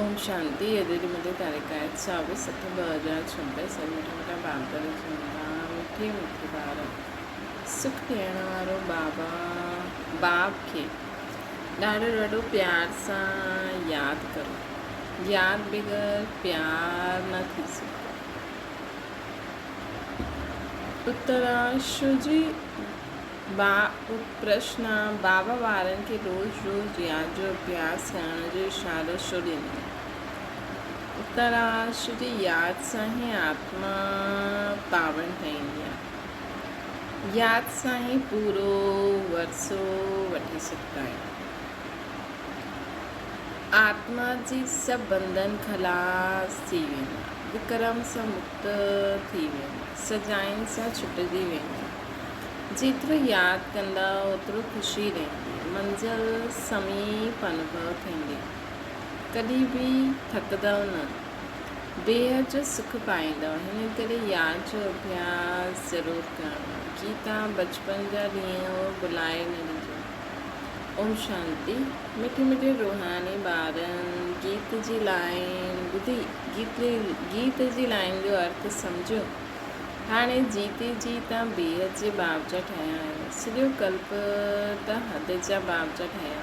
اوم شانتي اڄ جي مدي تاريخ آهي ڇاويهه ست 2026 سر مٺا مٺا بابدر چوندا مٺي مٺي ٻار سک ڏيڻ وارو بابا باب کي ڏاڍو ڏاڍو پيار سان ياد ڪرو ياد بغير پيار نه ٿي سگهندو اترا شو جي با پرشن، بابا ٻارن کي روز روز رياض جو اڀياس ڪرڻ جو اشارو ڇو ڏنو؟ اتر، شو جي ياد سان ئي آتما پاون ٺهندي آهي. ياد سان ئي پورو ورثو وٺي سگهندا آهيون. آتما جي سڀ بنڌن خلاص ٿي ويندا، وڪرم سان مڪت ٿي ويندا، سزائن سان ڇٽجي ويندا. جيترو ياد ڪندا اوترو خوشي رهندي. منزل سميپ انوڀو ٿيندي. ڪڏهن به ٿڪندؤ نه. بيحد جو سک پائيندؤ. هن ڪري ياد جو اڀياس ضرور ڪرڻو. گيتا بچپن جا ڏينهن اهو ڀلائي نه ڏجو. اوم شانتي. مٺي مٺي روحاني ٻارن گيت جي لائين ٻڌي گيت جي لائين جو ارٿ سمجهيو. هاڻي جيتي جي تان بيحد جي باب جا ٺهيا آهيو. سڄو ڪلپ ته حد جا باب جا ٺهيا.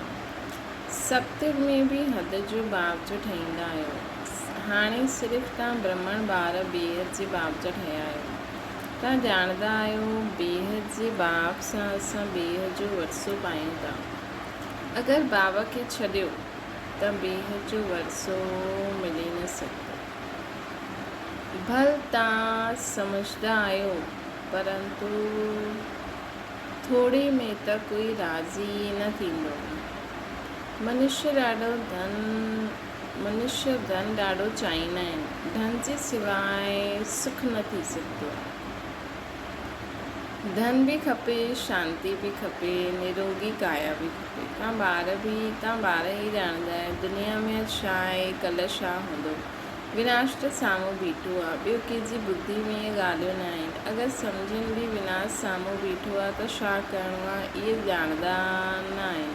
ستيگ ۾ به حد جو باب جو ٺهيندا آهيو. هاڻي صرف تان برهمڻ ٻار بيحد جي باب جا ٺهيا آهيو. تان ڄاڻندا آهيو بيحد جي باب سان اسان بيحد جو ورثو پايون ٿا. اگر باب کي ڇڏيو ته بيحد جو ورثو ملي نه سگهندو. ڀل توهان سمجهندا آهيو پرنتو ٿوري ۾ ته ڪوئي راضي ئي نه ٿيندو. منشيه ڏاڍو ڌن منشيه ڌن ڏاڍو چاهيندا آهن. ڌن جي سواء سک نه ٿي سگهندو آهي. ڌن به کپي، شانتي به کپي، نروڳي ڪايا به کپي. توهان ٻار به توهان ٻار ئي ڄاڻندا آهيو دنيا ۾ اڄ ڇا آهي ڪلهه ڇا هوندو. وناش ته سامهون بيٺو آ، ٻيو ڪنهن جي ٻڌي ۾ اهي ڳالهيون نه آهن. اگر سمجهن به وناش سامهون بيٺو آ ته ڇا ڪرڻو آ، اهي ڄاڻندا نه آهن.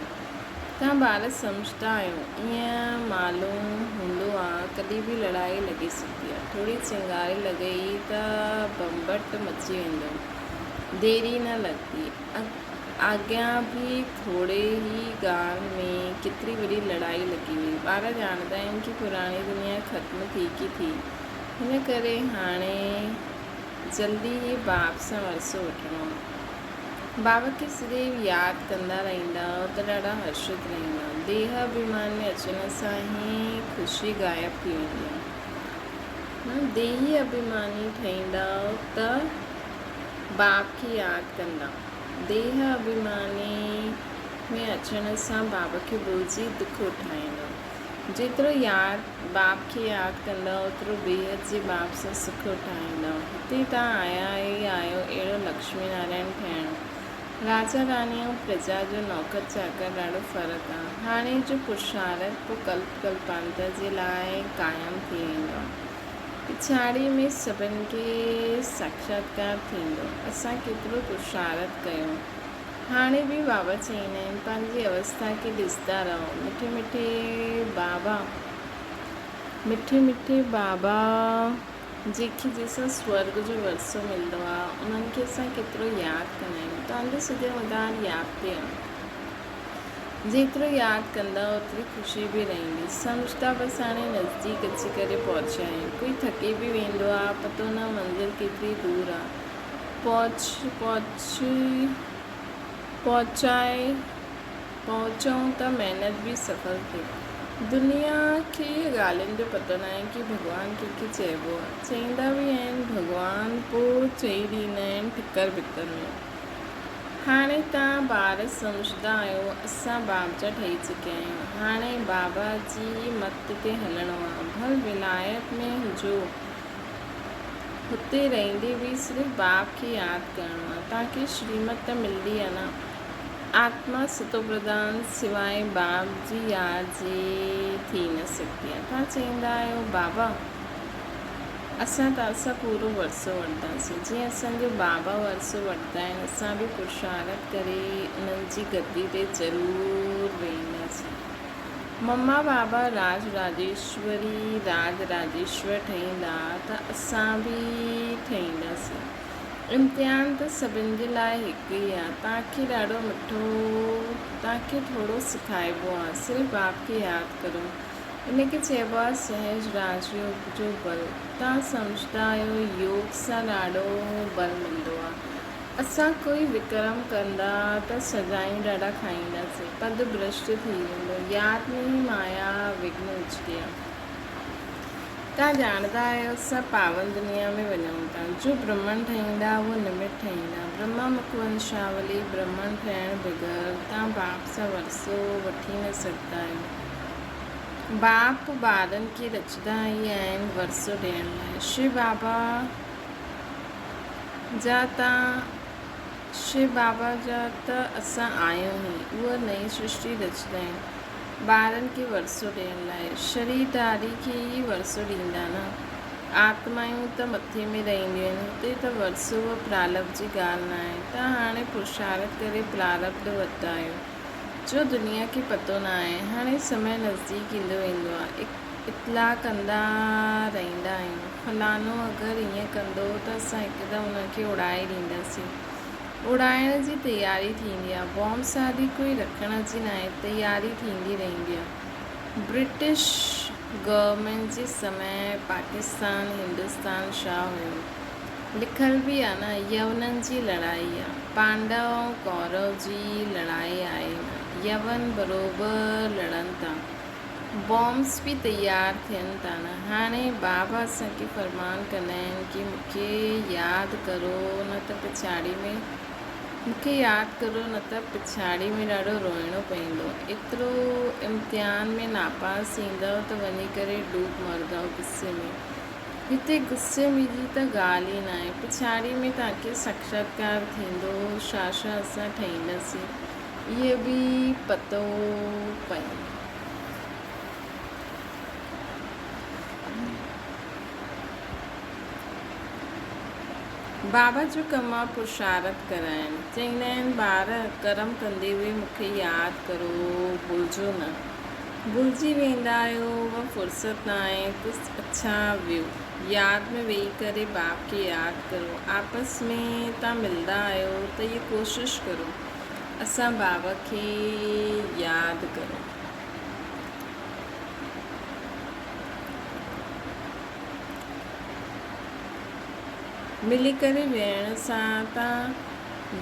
توهان ٻار سمجهندا آهيو، ائين معلوم هوندو آ ڪڏهن به لڙائي لڳي سگهندي آ. ٿوري چنگاري لڳئي ته ڀنڀٽ مچي ويندو. دير ئي نه لڳندي. اڳيان به ٿوري ئي ڳالهه ۾ ڪيتري وڏي لڙائي لڳي وئي. ٻار ڄاڻندا آهن ڪي پراڻي دنيا ختم ٿي ڪي ٿي. هن ڪري هاڻي جلدي ئي باپ سان ورثو وٺڻو آهي. بابا کي صرف ياد ڪندا رهندا ته ڏاڍا هرشت رهندا. ديهه اڀيمان ۾ اچڻ سان ئي خوشي غائب ٿي ويندي آهي. ديهي اڀيماني ٺهيندا ته باپ کي ياد ڪندا. ديهه اڀيماني ۾ اچڻ سان باب کي ڀلجي دک اٺائيندو. جيترو ياد باپ کي ياد ڪندؤ اوترو بيحد جي باپ سان سک اٺائيندؤ. هتي توهان آيا ئي آهيو اهڙو لڪشمي نارائڻ ٺهڻ. راجا راڻي ۽ پرجا جو نوڪر چاڪر ڏاڍو فرق آ. هاڻي جو پرشارٿ پوء ڪلپ ڪلپانتر جي لاء قائم ٿي ويندو. پڇاڙي ۾ سڀن کي ساکشاتڪار ٿيندو. اسان ڪيترو پرشارٿ ڪيو. هاڻي به بابا چئيندا آهن، پنهنجي اوسٿا کي ڏسندا رهو. مٺي مٺي بابا، مٺي مٺي بابا جيڪي جنهن سان سورڳ جو ورثو ملندو آهي، انهن کي اسان ڪيترو ياد ڪندا آهيون. توهان جو سڄو مدار ياد تي آهي. جيترو ياد ڪندا اوتري خوشي به رهندي. سمجهندا بس هاڻي نزديڪ اچي ڪري پهچيا آهيون. ڪوئي ٿڪي به ويندو آهي، پتو نه منزل ڪيتري دور آهي. پهچ پهچي پهچائي پهچون ته محنت به سڦل ٿئي. دنيا کي اهي ڳالهين جو پتو ناهي ڪي ڀڳوان ڪنهن کي چئبو آهي. چئيندا به آهن ڀڳوان پوء چئي ڏيندا آهن ٺڪر ڀتر ۾. هاڻي توهان ٻار سمجهندا آهيو اسان باپ جا ٺهي چڪيا آهيون. هاڻي بابا جي ئي مت تي هلڻو آهي. ڀل ولايت ۾ هجو. هتي رهندي به صرف باپ کي ياد ڪرڻو آهي. توهان کي شريمت ته ملندي آهي نه. آتما ستوپرڌان سواء باپ جي ياد جي ٿي نه سگهندي آهي. توهان چئيندا آهيو، بابا! اسان توهان سان پورو ورثو وٺنداسين. جيئن اسان جو بابا ورثو وٺندا آهن، اسان به پرشارٿ ڪري انهن جي گدي تي ضرور ويهنداسين. مما بابا راج راجيشوري راج راجيشور ٺهيندا ته اسان به ٺهينداسين. امتحان ته سڀن جي لاء هڪ ئي آ. توهان کي ڏاڍو مٺو توهان کي ٿورو سکائبو آ. صرف باپ کي ياد ڪرو. ان کي چئبو آ سهج راج يوگ جو بل. توهان سمجهندا آهيو يوگ سان ڏاڍو بل ملندو آ. اسان ڪوئي وڪرم ڪندا ته سزايون ڏاڍا کائينداسين. پد ڀرشٽ ٿي ويندو. ياد ۾ ئي مايا وگهن وجهندي آ. توهان ڄاڻندا آهيو اسان پاون دنيا ۾ وڃون ٿا. جو برهمڻ ٺهيندا اهو نمت ٺهيندا. برهما مک ونشاولي برهمڻ ٺهڻ بغير توهان باپ سان ورثو وٺي نه سگهندا آهيو. باپ ٻارن کي رچندا ئي آهن ورثو ڏيڻ لاء. شو بابا جا ته شو بابا جا ته اسان آهيون ئي. اهو نئين سرشٽي رچندا آهن. ٻارن کي ورثو ڏيڻ لاء. شرير ڌاري کي ئي ورثو ڏيندا نه. آتمائون ته مٿي ۾ رهنديون آهن. هتي ته ورثو و پرالبڌ جي ڳالهه ناهي. توهان هاڻي پرشارٿ ڪري پرالبڌ ورتا آهيو، جو دنيا کي پتو ناهي. هاڻي سمي نزديڪ ايندو ويندو آهي. اطلاع ڪندا رهندا آهيون. فلاڻو اگر ائين ڪندو ته اسان هڪدم ان کي اڙائي ڏينداسين. اڙائڻ جي تياري ٿيندي آ. بومب سادي ڪوئي رکڻ جي ناهي، تياري ٿيندي رهندي آ. برٽش گورنمينٽ جي سمي پاڪستان هندستان شاهه هيو. لکيل به آ نه يونن جي لڙائي آ. پانڊو ۽ ڪورو جي لڙائي آهي نه. يون بروبر لڙن ٿا. بومبس به تيار ٿين ٿا نه. هاڻي بابا اسان کي فرمان ڪندا آهن ڪي مون کي ياد ڪرو نه ته پڇاڙي ۾ مون کي ياد ڪرو نه ته پڇاڙي ۾ ڏاڍو روئڻو پوندو. ايترو امتحان ۾ ناپاس ٿيندؤ ته وڃي ڪري ڊوب مرندؤ غصي ۾. هتي غصي ۾ جي ته ڳالهه ئي ناهي. پڇاڙي ۾ توهان کي ساکشاتڪار ٿيندو ڇا ڇا اسان ٺهينداسين. اهي به پتو پيم. بابا جو ڪم آ پرشارت ڪرائڻ. چئيندا آهن ٻار ڪرم ڪندي به مون کي ياد ڪرو ڀلجو نه. ڀلجي ويندا آهيو و فرصت ناهي ته اڇا ويو. ياد ۾ ويهي ڪري باپ کي ياد ڪرو. آپس ۾ تان ملدا آهيو ته اهي ڪوشش ڪرو. اسان بابا کي ياد ڪريون. ملي ڪري ويهڻ سان تان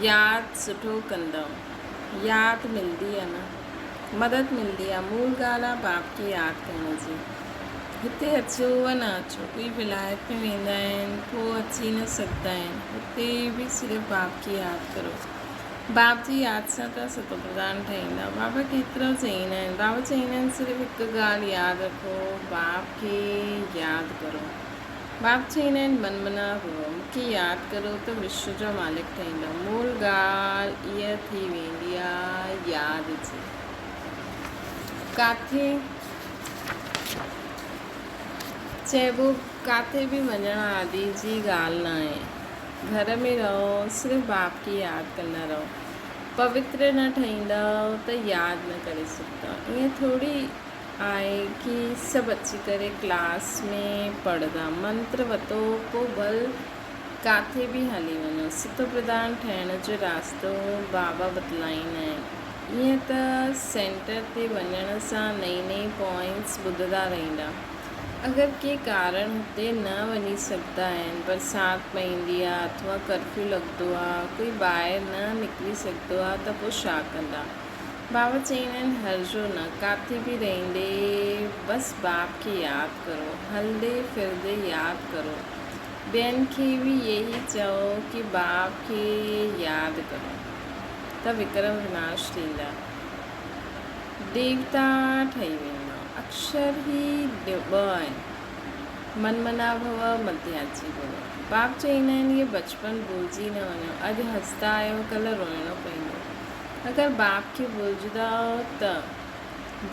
ياد سٺو ڪندؤ. ياد ملدي آ نه. مدد ملدي آ. مول ڳالهه آ باپ کي ياد ڪرڻ جي. هتي اچو و نه اچو. ڪوئي ولايت ۾ ويندا آهن پوء اچي نه سگهندا آهن. هتي به صرف باپ کي ياد ڪرو. باپ جي ياد سان ته ستوپرڌان ٺهيندا. بابا ڪيترو چئيندا آهن. بابا چئيندا آهن صرف هڪ ڳالهه ياد رکو باپ کي ياد ڪرو. باپ چئيندا آهن من منا ڀو مون کي ياد ڪرو ته وشو جا مالڪ ٺهيندؤ. مول ڳالهه اها ٿي ويندي آ ياد جي. ڪاٿي چئبو ڪاٿي به وڃڻ آدي جي ڳالهه ناهي. گهر ۾ رهو، صرف باپ کي ياد ڪندا رهو. پوتر نه ٺهيندؤ ته ياد نه ڪري سگهندؤ. ائين ٿوري آهي ڪي سڀ اچي ڪري ڪلاس ۾ پڙهندا. منتر وتو پوء ڀل ڪاٿي به هلي وڃو. ستوپرڌان ٺهڻ جو راستو بابا بتلائيندا آهن. ائين ته سينٽر تي وڃڻ سان نئين نئين پوائنٽس ٻڌندا رهندا. اگر ڪي ڪارڻ هتي نه وڃي سگهندا آهن، برسات پئيندي آ اٿوا ڪرفيو لڳندو آ، ڪوئي ٻاهر نه نڪري سگهندو آ ته پوء ڇا ڪندا؟ بابا چئيندا آهن هرجو نه، ڪاٿي به رهندي بس باپ کي ياد ڪرو، هلندي ڦرندي ياد ڪرو، ٻين کي به يهي چئو ڪي باپ کي ياد ڪرو ته وڪرم وناش ٿيندا. ديوتا ٺهي ويندا. اڪشر ئي ٻه آهن، من منا ڀو، مڌياچي ڀو. باپ چئيندا آهن اهي بچپن ڀلجي نه وڃو، اڄ هسندا آهيو ڪلهه روئڻو پوندو. اگر باپ کي ڀلجندؤ ته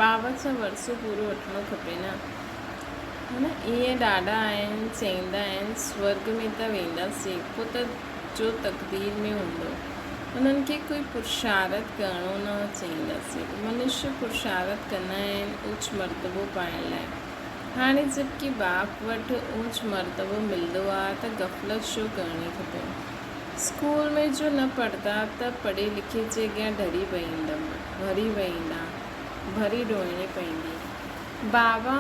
بابا سان ورثو پورو وٺڻو کپي نه. ها نه ائين ڏاڍا آهن چئيندا آهن سورڳ ۾ ته وينداسين پوء ته جو تقدير ۾ هوندو. انهن کي ڪوئي پرشارٿ ڪرڻو نه چئينداسين. منشيه پرشارٿ ڪندا آهن اوچ مرتبو پائڻ لاء. هاڻي جبڪه باپ وٽ اوچ مرتبو ملندو آ ته غفلت ڇو ڪرڻي کپي. اسڪول ۾ جو نه پڙهندا ته پڙهي لکي جي اڳيان ڍري پئيندم، ڀري ويندا، ڀري ڍوئڻي پئيندي. بابا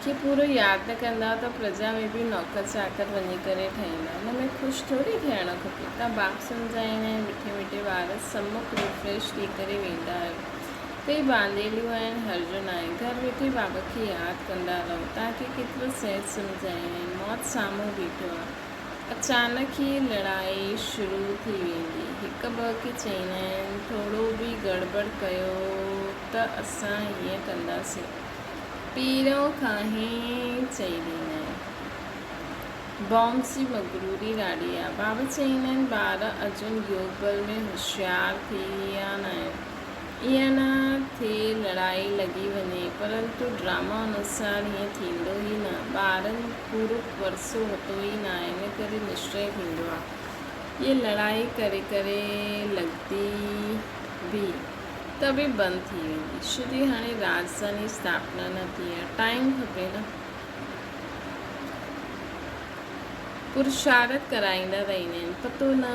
کي پورو ياد نه ڪندا ته پرجا ۾ به نوڪر چاڪر وڃي ڪري ٺهيندا. ان ۾ خوش ٿوري ٿيڻ کپي. تان باپ سمجهائيندا آهن مٺي مٺي وار سمک ريفريش ٿي ڪري ويندا آهيو. ڪئي ٻانڌيليون آهن هرج ناهي. گهر ويٺي بابا کي ياد ڪندا رهو. تان کي ڪيترو سهج سمجهائيندا آهن. موت سامهون بيٺو آهي. اچانڪ ئي لڙائي شروع ٿي ويندي. هڪ ٻه کي چئيندا آهن ٿورو به گڙٻڙ ڪيو ته اسان هيئن ڪنداسين. پهريون کان ئي چئي ڏيندا آهن. بامس جي مغروري ڏاڍي آهي. بابا چئيندا آهن ٻار اجن يوگ بل ۾ هوشيار ٿي ويا ناهن. ايئن نه ٿئي لڙائي لڳي وڃي. پرنتو ڊراما انوسار هيئن ٿيندو ئي نه. ٻارن پورو ورثو ورتو ئي ناهي ان ڪري نشچي ٿيندو آهي. اهي لڙائي ڪري ڪري لڳندي به. ته به بند ٿي ويندي. شري هاڻي راڄڌاني اسٿاپنا نه ٿي آهي. ٽائيم کپي نه. پرشارت ڪرائيندا رهندا آهن. پتو نه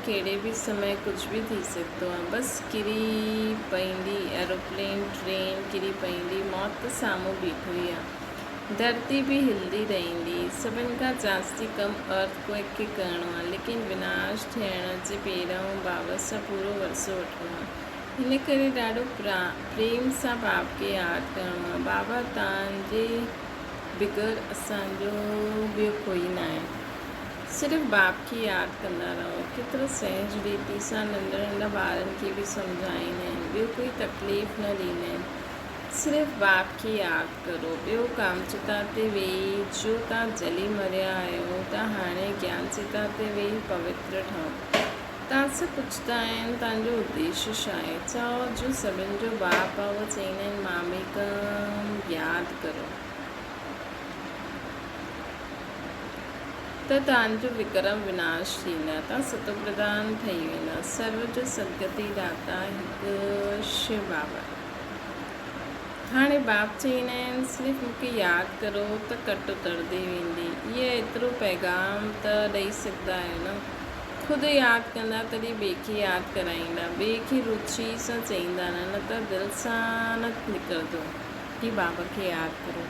ڪهڙي به سمي ڪجهه به ٿي سگهندو آهي. بس ڪري پئيندي ايروپلين، ٽرين ڪري پئيندي. موت ته سامهون بيٺو ئي آهي. ڌرتي به هلندي رهندي. سڀن کان جاستي ڪم ارٿ ڪوئڪ کي ڪرڻو آهي. ليڪن وناش ٿيڻ جي پهريون بابت سان پورو ورثو وٺڻو آهي. هن ڪري ڏاڍو پريم سان باپ کي ياد ڪرڻو آهي. بابا تان جي بغير اسان جو ٻيو ڪوئي ناهي. صرف باپ کي ياد ڪندا رهو. ڪيترو سهج ريتي سان ننڍا ننڍا ٻارن کي به سمجهائيندا آهن. ٻيو ڪوئي تڪليف نه ڏيندا آهن. صرف باپ کي ياد ڪرو. ٻيو ڪام چتا تي ويهي جو تان جلي مريا آهيو ته هاڻي گيان چتا تي ويهي پوتر ٺهو. تان سڀ پڇندا آهن تان جو اديش ڇا آهي؟ چئو جو سڀن جو باپ آهي اهو چئيندا آهن ماميڪم ياد ڪرو. ته تان جو وڪرم وناش ٿيندا. تان ستوپرڌان ٺهي ويندا. سرو جو سدگتي داتا هڪ شو بابا آهي. هاڻي باپ چئيندا آهن، صرف مون کي ياد ڪرو ته ڪٽ اترندي ويندي. اهي ايترو پيغام ته ڏئي سگهندا آهيو نه. خود ياد ڪندا تڏهن ٻئي کي ياد ڪرائيندا. ٻئي کي رچي سان چئيندا نه، نه ته دل سان نه نڪرندو ڪي بابا کي ياد ڪرو.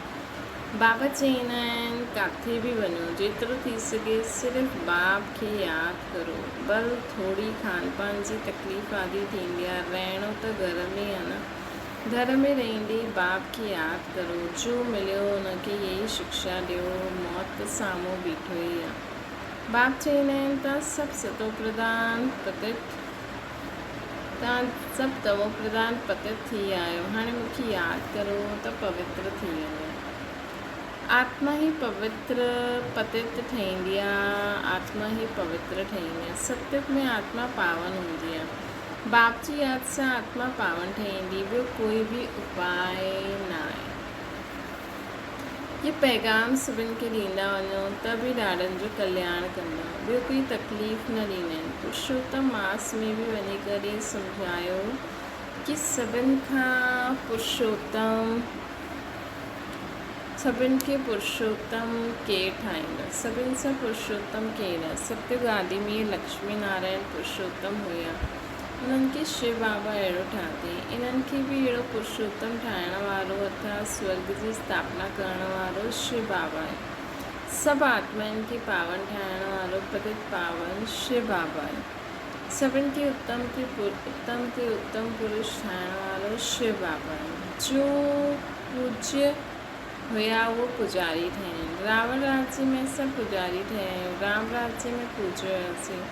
بابا چئيندا آهن، ڪاٿي به وڃو، جيترو ٿي سگهي صرف باپ کي ياد ڪرو. بل ٿوري کان پان جي تڪليف آدي ٿيندي آ، رهڻو ته گهر ۾ آ نه. گهر ۾ رهندي باپ کي ياد ڪرو، جو مليو ان کي يهي شڪشا ڏيو، موت ته سامهون بيٺو ئي آ. باپ چئيندا آهن تان سڀ ستو پرڌان پتت تان سڀ تمو پرڌان پتت ٿي ويا آهيو، هاڻي مون کي ياد ڪرو ته پوتر ٿي وڃو. آتما ئي پوتر پتت ٺهيندي آ، آتما ئي پوتر ٺهيندي آ. ستيت ۾ آتما پاون هوندي آ. باپ جي ياد سان آتما پاون ٺهيندي، ٻيو ڪوئي به اپاء ناهي. هي پيغام سڀن کي ڏيندا وڃو ته به ڏاڍن جو ڪلياڻ ڪندا. ٻيو ڪوئي تڪليف نه ڏيندا آهن. پرشوتم ماس ۾ به وڃي ڪري سمجهايو ڪي سڀن کان پرشوتم سڀن کي پرشوتم ڪير ٺاهيندو؟ سڀن سان پرشوتم ڪير آهي؟ ستيگ آدي ۾ لڪشمي نارائڻ پرشوتم هيا. انهن کي شو بابا اهڙو ٺاهتي. انهن کي به اهڙو پرشوتم ٺاهڻ وارو اٿا سورڳ جي اسٿاپنا ڪرڻ وارو شو بابا آهي. سڀ آتمائن کي پاون ٺاهڻ وارو پتت پاون شو بابا آهي. سڀن کي اتم تي اتم تي اتم پرش ٺاهڻ وارو شو بابا آهي. جو پوجيه هيا اهو پوڄاري ٺهيا آهن. راوڻ راجيه ۾ اسان پوڄاري ٺهيا آهيون. رام راجيه ۾ پوجيو هياسين.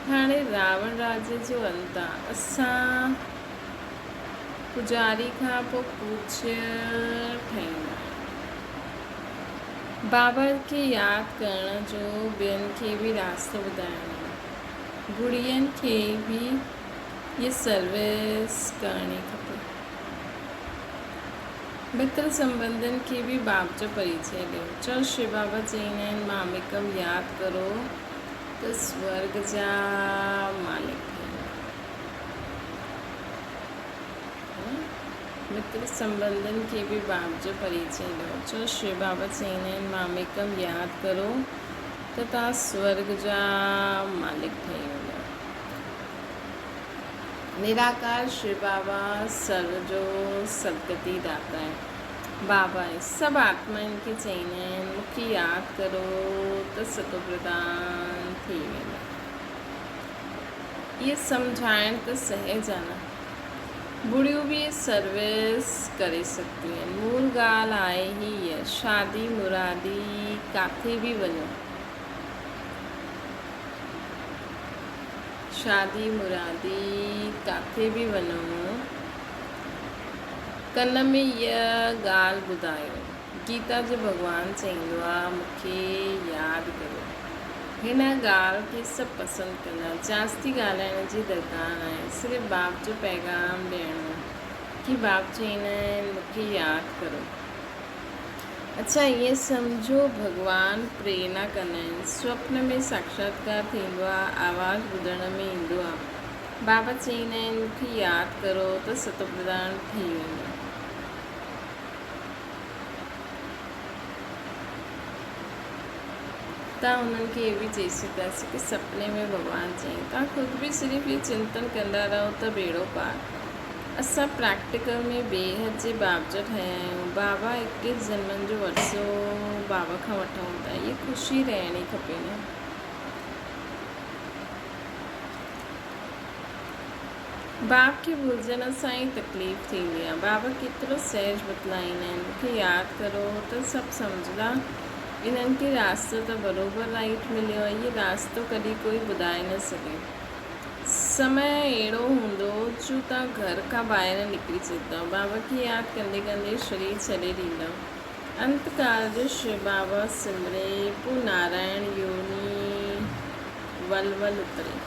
هاڻي راوڻ راجيه جو انت آ. اسان پوڄاري کان پوء پوجيه ٺهيندا آهيون. بابا کي ياد ڪرڻ جو ٻين کي به راستو ٻڌائڻو آهي. گڙين کي به هيء سروس ڪرڻي کپي. متر سنٻنڌين کي به باپ جو پريچئه ڏيو. چئو شو بابا چئيندا آهن ماميڪم ياد ڪرو ته سورڳ جا مالڪ ٿي ويندا. متر سنٻنڌين کي به باپ جو پريچي ڏيو. ڇو شو بابا چئيندا آهن ماميڪم ياد ڪرو ته توهان سورڳ جا مالڪ ٺهي ويندا. نراڪار شو بابا سرو جو سدگتي داتا آهي. بابا ۽ سڀ آتمائن کي چئيندا آهن مون کي ياد ڪرو ته ستوپرڌان ٿي ويندا. اهي سمجهائڻ ته سهج آ نه. بڙيون به سروس ڪري سگهنديون آهن. مول ڳالهه آهي هيء شادي مرادي ڪاٿي به وڃو. شادي مرادي ڪاٿي به وڃو. ڪن ۾ هيء ڳالهه ٻڌايو. گيتا جو ڀڳوان چئيندو آ، مون کي ياد ڪريو. هن ڳالهه کي سڀ پسند ڪندا. جاستي ڳالهائڻ جي درڪار ناهي. صرف باپ جو پيغام ڏيڻو ڪي باپ چئيندا آهن، مون کي ياد ڪرو. اڇا ائين سمجهو ڀڳوان پريرنا ڪندا آهن. سوپن ۾ ساکشاتڪار ٿيندو آ، آواز ٻڌڻ ۾ ايندو آ. بابا چئيندا آهن مون کي ياد ڪرو ته ستوپرڌان ٿي ويندو. تان انهن کي اهو به چئي سگهنداسين ڪي سپني ۾ ڀڳوان چيائين تان خود به صرف اهو چنتن ڪندا رهو ته ٻيڙو پار. اسان پريڪٽيڪل ۾ بيحد جي باب جا ٺهيا آهيون. بابا ايڪيس جنمن جو ورثو بابا کان وٺون ٿا. اهي خوشي رهڻي کپي نه. باب کي ڀلجڻ سان ئي تڪليف ٿيندي آهي. بابا ڪيترو سهج بتلائيندا آهن، مون کي ياد ڪرو ته سڀ سمجهندا. انهن کي راستو ته بروبر رائيٽ مليو آهي. هي راستو ڪڏهن ڪوئي ٻڌائي نه سگهي. سمي اهڙو هوندو جو توهان گهر کان ٻاهر نڪري سگهندؤ. بابا کي ياد ڪندي ڪندي شرير ڇڏي ڏيندؤ. انت ڪال جو شو بابا سمري پوء نارائڻ يوني ول ول اتري.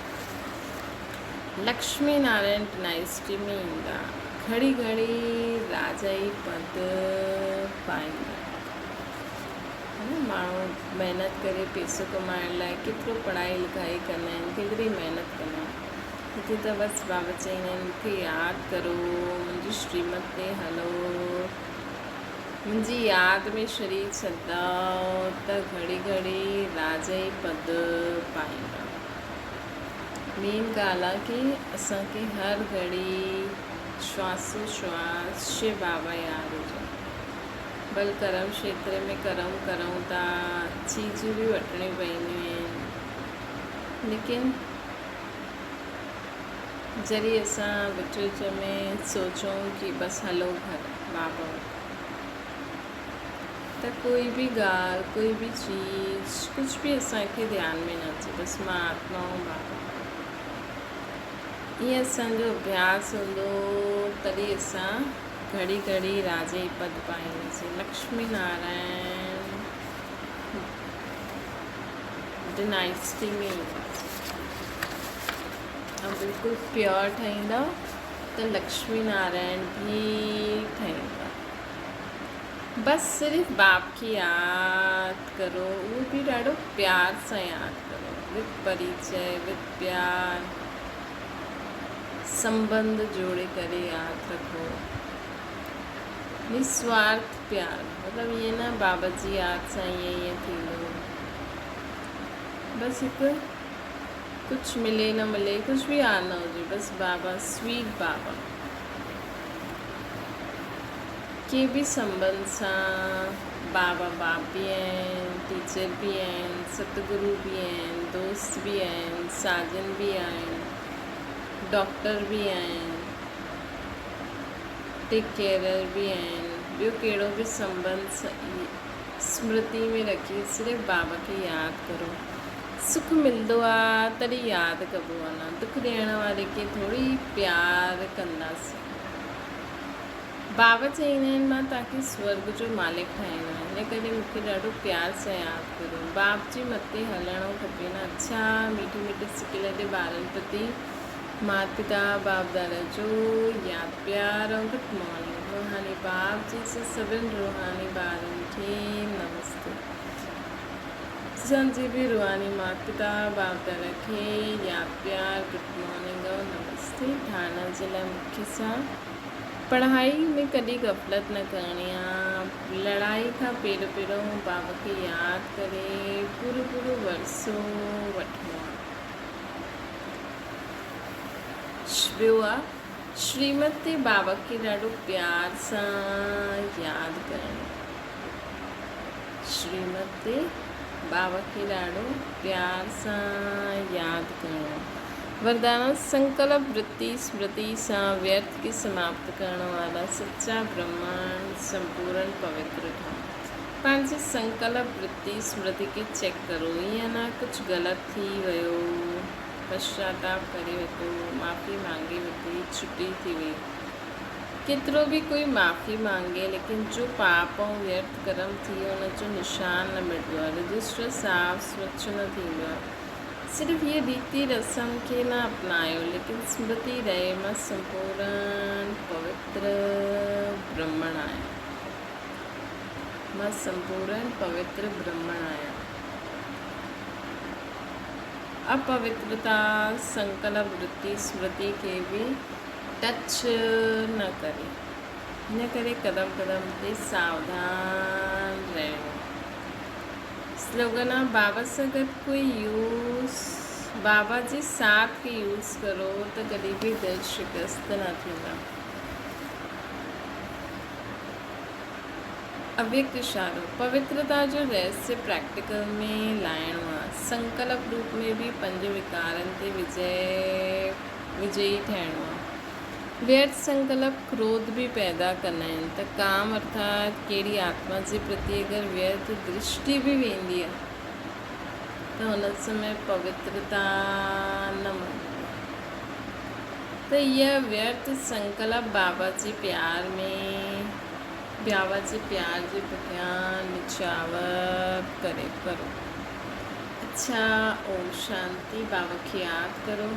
لڪشمي نارائڻ ڊنائسٽي ۾ ايندا، گهڙي گهڙي راجائي پد پائيندا. ها نه ماڻهو محنت ڪري پيسو ڪمائڻ لاء ڪيترو پڙهائي لکائي ڪندا آهن، ڪيتري محنت ڪندا آهن. هتي ته بس بابا چئيندا آهن مون کي ياد ڪرو، منهنجي شريمت تي هلو، منهنجي ياد ۾ شرير ڇڏندؤ ته گهڙي گهڙي راجائي پد پائيندا. مين ڳالهه آ ڪي اسان کي هر گهڙي شواسو شواس شو بابا ياد هجي. ڀل ڪرم کيتر ۾ ڪرم ڪرون ٿا، چيزون به وٺڻيون پونديون آهن، ليڪن جڏهن اسان وچ وچ ۾ سوچون ڪي بس هلو گهر بابا وٽ ته ڪوئي به ڳالهه، ڪوئي به چيز، ڪجهه به اسان کي ڌيان ۾ نه اچي، بس مان آتما ۽ بابا. ائين اسان جو اڀياس هوندو تڏهن اسان گهڙي گهڙي راجي پد پائينداسين. لڪشمي نارائڻ ڊنائسٽي ۾ اينداسين ۽ بلڪل پيور ٺهيندا ته لڪشمي نارائڻ به ٺهيندا. بس صرف باپ کي ياد ڪرو اهو به ڏاڍو پيار سان ياد ڪرو وٿ پريچي وٿ پيار سنبنڌ جوڙي ڪري ياد رکو نسوارٿ پيار مطلب ائين نه بابا جي ياد سان ائين ائين ٿيندو بس هڪ ڪجهه ملي نه ملي ڪجهه به ياد نه هجي بس بابا سويٽ بابا ڪنهن به سنٻنڌ سان بابا باپ به آهن، ٽيچر به آهن، ستگرو به آهن، دوست به آهن، ساجن به آهن، ڊاڪٽر به آهن، ٽيڪ ڪيئرر به آهن، ٻيو ڪهڙو به سنٻنڌ سمرتي ۾ رکي صرف بابا کي ياد ڪرو. سک ملندو آ تڏهن ياد ڪبو آ نه دک ڏيڻ واري کي ٿوري پيار ڪنداسين. بابا چئيندا آهن مان توهان کي سورڳ جو مالڪ ٺاهيندو آهيان ان ڪري مون کي ڏاڍو پيار سان ياد ڪريو. باپ جي مت تي هلڻو کپي نه. اڇا ميٺي ميٺي سڪيلڌي ٻارن پرتي مات پتا باپ دادا جو ياد پيار ۽ گڊ مارننگ روحاني باپ جي سڀن روحاني ٻارن کي نمستي. اسان جي به روحاني مات پتا باپ دادا کي ياد پيار گڊ مارننگ اور نمستي ڌارڻا جي لاء مکيه سان پڙهائي ۾ ڪڏهن غفلت نه ڪرڻي آ لڙائي کان پهريون پهريون بابا کي ياد ڪري پورو پورو ورثو وٺڻو آ ٻيو آ شريمت تي بابا کي ڏاڍو پيار سان ياد ڪرڻو. شريمت تي بابا کي ڏاڍو پيار سان ياد ڪرڻو. وردانه سنڪلپ ورتي سمرتي سان ويرٿ کي سماپت ڪرڻ وارا سچا برهمڻ سمپورن پوتر ٺهو. پنهنجي سنڪلپ ورتي سمرتي کي چيڪ ڪرو ايئن نه ڪجهه غلط ٿي ويو پشچاتاپ ڪري ورتو معافي مانگي ورتي ڇٽي ٿي وئي. ڪيترو به ڪوئي معافي مانگي ليڪن جو پاپ ۽ ويرٿ ڪرم ٿي ان جو نشان نه مٽبو آهي، رجسٽر صاف سوڇ نه ٿيندو آهي. صرف هيء ريتي رسم کي نه اپنايو ليڪن سمرتي رهي مان سمپورن پوتر برهمڻ آهيان. مان سمپورن پوتر برهمڻ آهيان. اپوترتا سنڪلپ ورتي سمرتي کي به ٽچ نه ڪري. ان ڪري قدم قدم تي ساوڌان رهڻو. سلوگن آ بابا سان گڏ ڪوئي يوز بابا جي ساٿ کي يوز ڪرو ته ڪڏهن به دل شڪست نه ٿيندا. اويڪت اشارو، پوترتا جو رهسيه پريڪٽيڪل ۾ لائڻو آ. سنڪلپ روپ ۾ به پنج وڪارن تي وجئي وجئي ٺهڻو آ. ويرٿ سنڪلپ ڪروڌ به پيدا ڪندا آهن ته ڪام ارٿات ڪهڙي آتما جي پرتي اگر ويرٿ درشٽي به ويندي آ ته ان سمي پوترتا نه ملندي آ ته اها ويرٿ سنڪلپ بابا جي پيار ۾ بابا جي پيار جي پٺيان نڇاور ڪري ڪرو. اڇا اوم شانتي بابا کي ياد ڪرو.